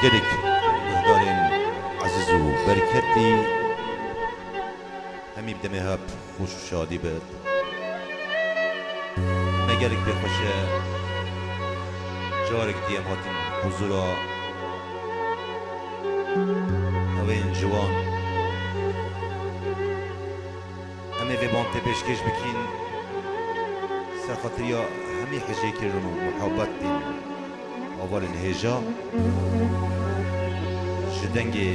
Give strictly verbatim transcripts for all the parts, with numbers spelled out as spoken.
Gelek guhdarên ezîz û berketî, hemî bi demê hep xweş û şadî bit. Me gelek pê xweş e, carek dî em hatin huzura hevên ciwan. Em ê vê bantê pêşkêş bikîn ser xatiriya hemî hijêkirin û muhabbetên hevalên hêja, ji dengê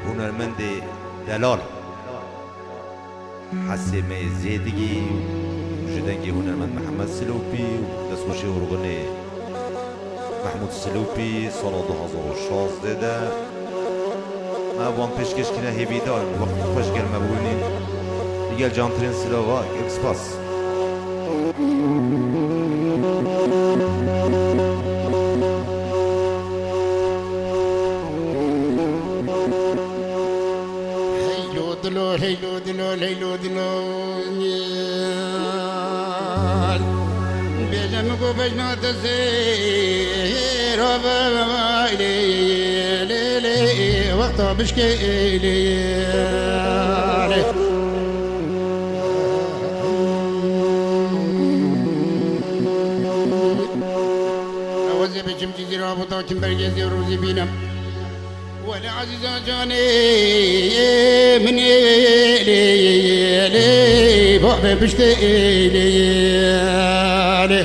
hunermendê delal Hesê me yê Zêdigî û ji dengê hunermend Mihemed Silopî û destxweşê û ruxinê Mehmûd Silopî sala du hazar û şazdeh de me wan pêşkêş kine hêvîdar in. Wextê xweş gel me bûnî. Digel cantirên silava, gelek spas. Heylo dilo, heylo dilo, heylo dilo. Bêje min ku bejna te sêra be, lê, lê, lê, wexta bişkê, lê, lê. Ewezê biçim Cizîra bû, dakim bergêzê û rûzî bînim. Wele ezîza canê min ê lê, lê, babê biştê ê lê, lê.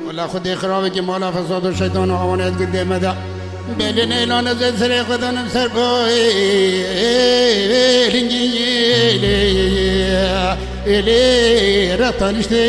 Wele Xwedê xiravekî mala fesad û şeytan û awanet gundê me de. Belê neylan ez ê serê xwe danim ser boyê lingî lê, lê, rextan işte.